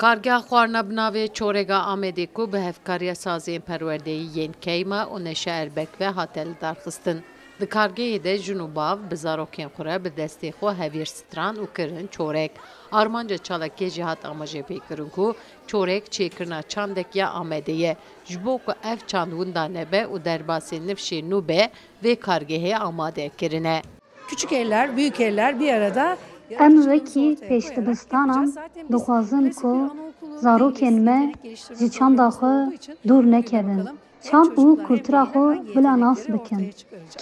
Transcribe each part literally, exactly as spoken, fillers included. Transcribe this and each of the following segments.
Kargeha xwarina bi navê Çorega Amedê ku bi hevkariya saziyên perwerdeyî yên Keyma û Neşe Erbek ve hate lidarxistin. Di kargehê de jin û bav bi zarokên xwe re bi destê xwe hevîr stran û kirin çorek. Armanca çalakiyê jî hat amajepêkirin ku çorek çêkirina çandek ya Amedê ye. Ji bo ku ev çand winda nebe û derbasê nifşê nû be, vê kargehê amade kirine. Küçük eller, büyük eller bir arada Em wekî pêşdibistanan dixwazin ku zarokên me ji çanda xwe dûr nekevin. Çand û kultura xwe bila nas bikin.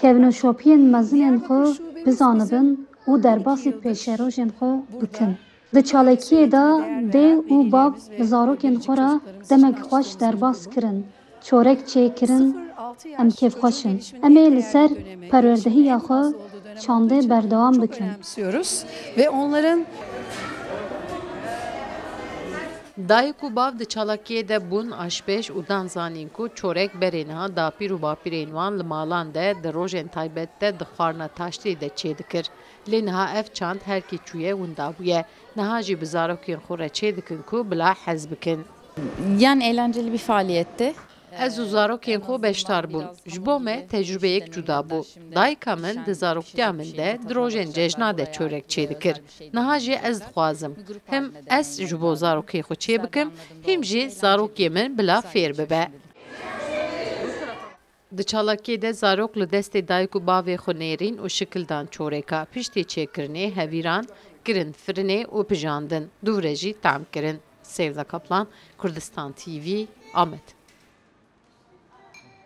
Kevnoşopiyên mezinên xwe bizanibin û derbasî pêşerojên xwe bikin. Di çalakiyê de dê û bav bi zarokên xwe re demek xweş derbas kirin. Çorek çêkirin, em kêfxweş in. Em ê li ser perwerdehiya xwe çandê berdewam bikin. Önemsiyoruz ve onların Dayik û bav di çalakiyê de bûn aşpêj û dan zanîn ku çorek berê niha dapîr û bapîrên wan li malan de di rojên taybet de di xwarina taştê de çêdikir. Lê niha ev çand herkî çûye winda bûye. Niha jî bi zarokên xwe re çêdikin ku bila hez bikin. Yani eğlenceli bir faaliyetti. Ez û zarokên xwe beşdar bûn. Ji bo me tecrubeyek cuda bû. Dayika min di zaroktiya min de di rojên cejna de çorek çêdikir. Niha jî ez dixwazim. Him ez ji bo zarokê xwe çêbikim, him jî zarokê min bila fêr bibe. Di çalakiyê de zarok li destê dayik û bavê xwe nêrîn û şikil dan çoreka. Piştî çêkirinê hevîran kirin firinê û pijandin. Dû re jî tam kirin. Sevda Kaplan, Kurdistan T V, Amed.